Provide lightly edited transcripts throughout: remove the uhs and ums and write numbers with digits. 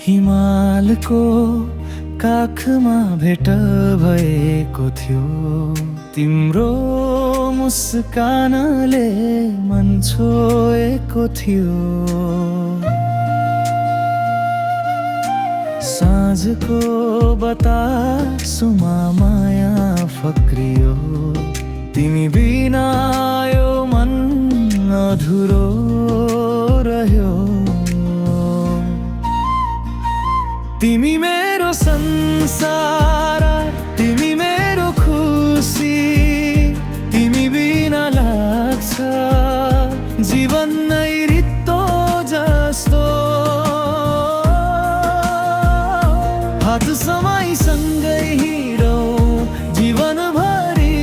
हिमालको काखमा भेट भएको थियो। तिम्रो मुस्कानले मन छोएको थियो। साँझको बतासुमा माया फक्रियो। तिमी बिना यो मन अधुरो रह्यो। तिमी मेरो संसार, तिमी मेरो खुसी। तिमी बिना लाग्छ जीवन नै रित्तो जस्तो। हात समाई सँगै हिँडौँ जीवनभरि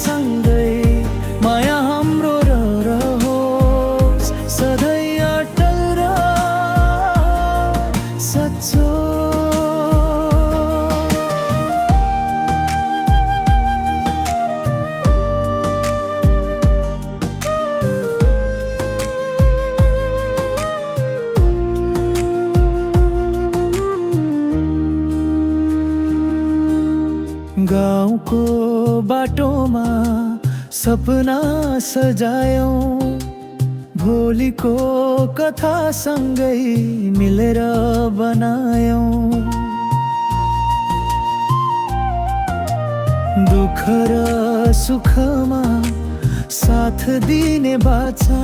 सँगै। माया हाम्रो रहोस् सधैँ अटल र सच्चो। गाउँको बाटोमा सपना सजायौँ। भोलिको कथा सँगै मिलेर बनायौँ। दुःख र सुखमा साथ दिने बाचा।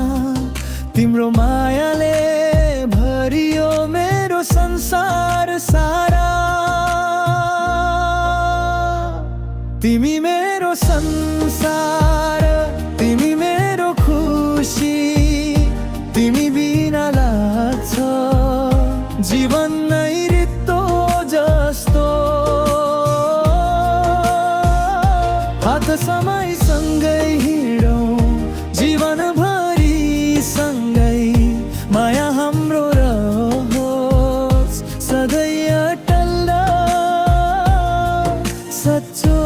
तिम्रो मायाले भरियो मेरो संसार सारा। तिमी मेरो संसार, तिमी मेरो खुसी। तिमी बिना लाग्छ जीवन नै रित्तो जस्तो। हात समाई सँगै हिँडौँ जीवनभरि सँगै। माया हाम्रो रहोस् सधैँ अटल र सच्चो।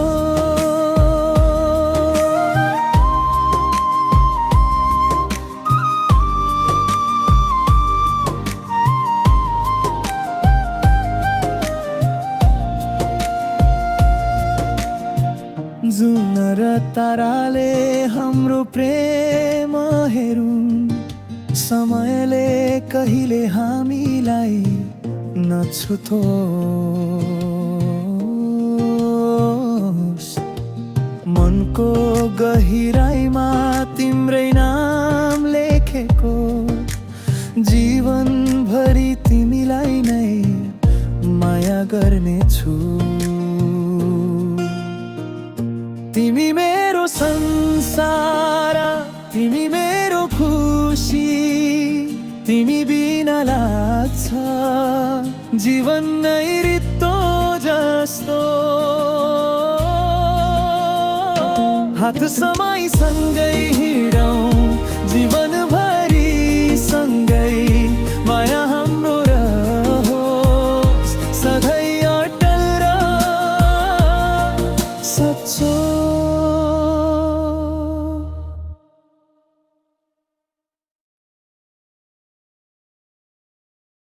जुन र ताराले हाम्रो प्रेम हेरुन्। समयले कहिले हामीलाई नछुतोस्। मनको गहिराईमा तिम्रै नाम लेखेको। जीवनभरि तिमीलाई नै माया गर्नेछु। तिमी मेरो संसार, तिमी मेरो खुसी। तिमी बिना लाग्छ जीवन नै रित्तो जस्तो। हात समाई सँगै हिँडौँ जीवन